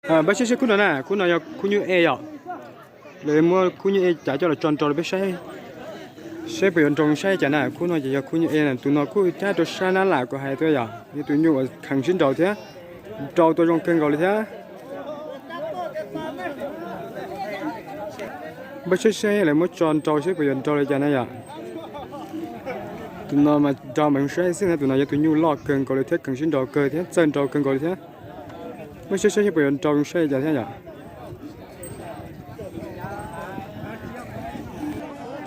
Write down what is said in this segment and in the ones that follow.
Pab saib saib khub no na, khub no yog khub nyuj E yom. Lawv muab khub nyuj E cav coj los tso nrau rau peb saib, saib puas yuav nrau zoo saib cas na. Khub no ces yog khub nyuj E na, tus no kuj cab rau sab nab lam kuv hais tuaj yom, yog tus nyuj uas kheev sib nraus thiab, nrau tau zoo kawg nkaus li thiab. Pab saib saib lawv muab tso nrau saib puas yuav nrau li cas na yom. Tus no mas nrau mas zoo saib xwb na, tus no yog tus nyuj loj kawg nkaus li thiab, kheev sib nraus kawg thiab, txawj nrau kawg nkaus li thiab. Pab saib saib saib puas yuav nrau zoo saib li cas thiab yom.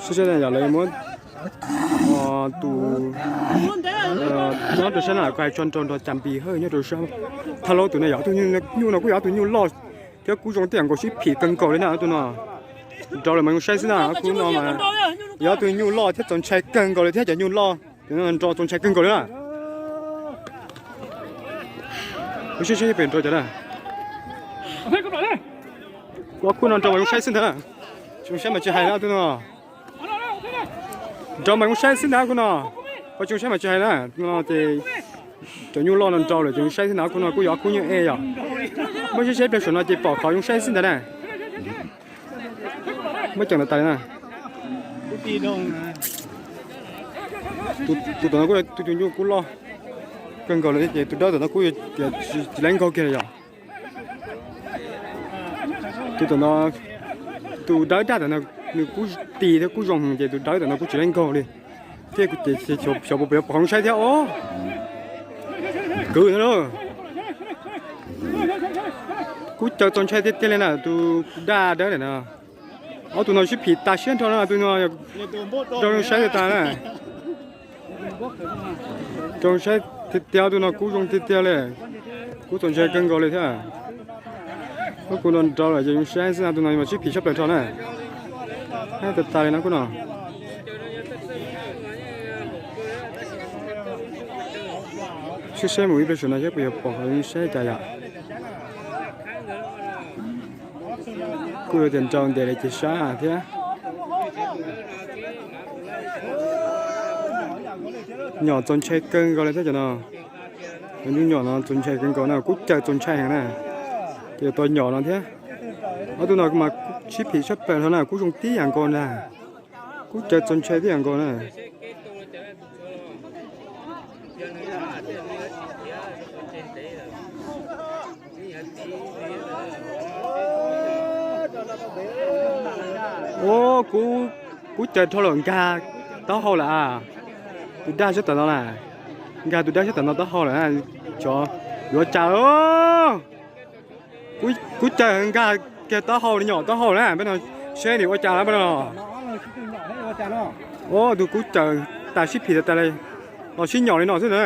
Saib saib yom, lawv muab tus nyob rau sab na, kuv hais tso nrau nrog cas npis hawj nyob rau sab thaj laub tus na yom. Tus nyuj no kuj yog tus nyuj loj thiab kuj zoo tib yam nkaus, sib phim kawg nkaus li na tus no. Nrau lawm mas zoo saib xwb na, khub no mas yog tus nyuj loj thiab txaus ntshai kawg nkaus li thiab, cov nyuj loj cov no nrau txaus ntshai kawg nkaus li na. Pab saib saib pem nrau cas na. Kuv ob khub no nrau mas zoo saib xwb ntag. Tsis zoo saib mas tsis hais na tus no. Nrau mas zoo saib xwb ntag khub no. Kuv tsis zoo saib mas tsis hais na. Tus no ces cov nyuj loj no nrau lawm ces zoo saib xwb ntag, khub no kuj yog khub nyuj E yom. Muab saib saib pliag saum no ces pom qhov zoo saib xwb ntag na. Muab ceem tas tas li na. Tus tom no kuj yog tus nyuj kuj loj kawg nkaus li ces tus dawb tom no kuj tsis laib nkaug kiag li yom. Tus tom no, tus dawb daj tom no nws kuj ti thiab kuj zoo ces tus dawb tom no kuj tsis laib nkaug li. Thiab kuv ces xyov puas yuav pom zoo saib thiab os. Kwv no, kuj caw txaus ntshai tiag tiag li na tus daj dawb ntawm no. Ob tug no sib phim tas siab nrho na, tus no zoo saib tiag tas na. Zoo saib tiag tiag, ob tug no kuj zoo tiag tiag li. Kuj txaus ntshai kawg nkaus li thiab. Ob khub no nrau lawm ces zoo saib xwb, tus no mas sib phim tshaj plaws nrho na. Tag tag li no khub no. Saib saib mus ib pliag saum no saib puas yuav pom zoo saib cas yom. Kuj yuav tias nrau ntev li ces sab thiab. Nyom txaus ntshai kawg nkaus li thiab cov no. Cov nyuj nyom no txaus ntshai kawg nkaus na, kuj caw txaus ntshai heev na. Ces yuav tau nyom no thiab. Ob tug no mas sib phim tshaj plaws nrho na, kuj zoo tib yam nkaus na. Kuj caw txaus ntshai tib yam nkaus na. Ua, kuj caw dhau lawm, nkag taub hau lawm a. Tus daj sab tom no na, nkag tus daj sab tom no taub hau lawm. Yuav cas, kuj caw nkag kiag taub hau li, nyom taub hau na, peb no seb nws ua cas lawm peb no. Ua, tus kuj caw tas sib phim tas tas li, los sib nyom li no xwb na.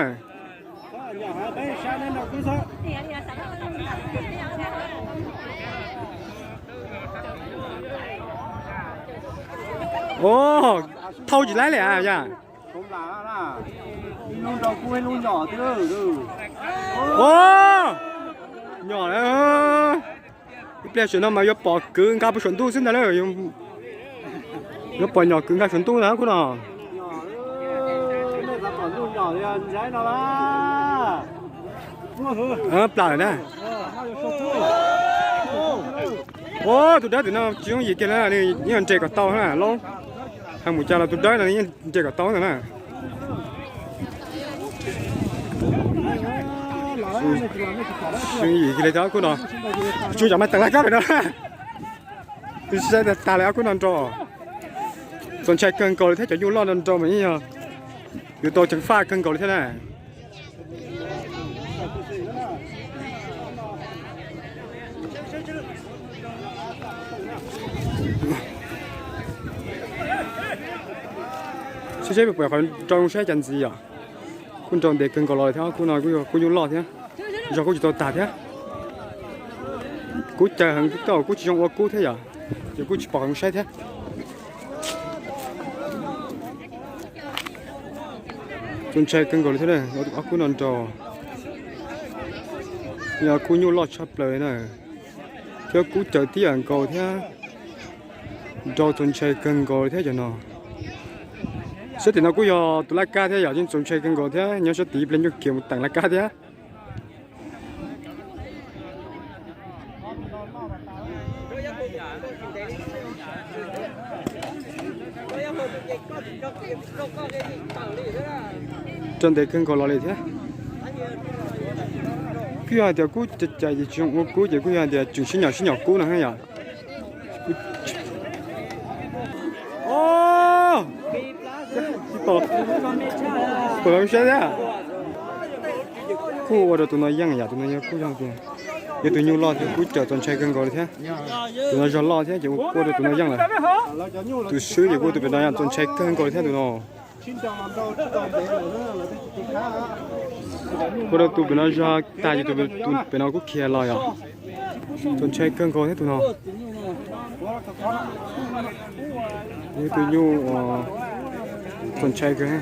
Ua, thau tsis laib li a yaj. Ua, nyom lawm. Ib pliag saum no mas yuav pom kwv nkag puag saum ntuj xwb ntag lauj. Yuav pom nyom kwv nkag saum ntuj ntag khub no. Plam lawm na. Ua, tus dawb tim no tsis yooj yim kiag na, nws yeej nres kom tau na lauj. Hais mus cas los tus dawb no yeej nres kom tau ntag na. Tsis yooj yim kiag li thiab khub no. Tsuas yog mas teem laj kab pem no. Saib tag tag li ob khub no nrau. Txaus ntshai kawg nkaus li thiab, cov nyuj loj no nrau mas yeej yog yuav tau ceev faj kawg nkaus li thiab na. Saib saib puas pom qhov nrau zoo saib cas ntxiv yom. Kuj nrau ntev kawg nkaus los thiab, khub no kuj yog khub nyuj loj thiab, zog kuj tsis tau tag thiab. Kuj caw heev, kuj tsis zoo ua kub thiab yom, ces kuj tsis pom qhov zoo saib thiab. Txaus ntshai kawg nkaus li thiab, ob khub no nrau yog khub nyuj loj tshaj plaws li na, thiab kuj caw tib yam nkaus thiab. Nrau txaus ntshai kawg nkaus thiab cov no. Sab tim no kuj yog tus laj kab thiab yom, yeej txaus ntshai kawg nkaus thiab, nyob sab tid ib pliag nyuj kiag mus teem laj kab thiab. Rau ntev kawg nkaus los li thiab. Kuj yog hais tias kub cais ces tsis zoo ua kub ces kuj yog hais tias tseem sib nyom sib nyom kub no yom. Pom los saib thiab. Kuj ua rau tus no yeej yom, tus no yog kuj yog tias yog tus nyuj loj thiab kub cais txaus ntshai kawg nkaus li thiab. Tus no zog loj thiab ces ua rau tus no yeej lawm. Tus swb ces kuj tus pem no txaus ntshai kawg nkaus li thiab tus no. Ua rau tus pem no zog tag ces tus pem no kuj khiav los yom. Txaus ntshai kawg nkaus thiab tus no. Tus nyuj txaus ntshai kawg.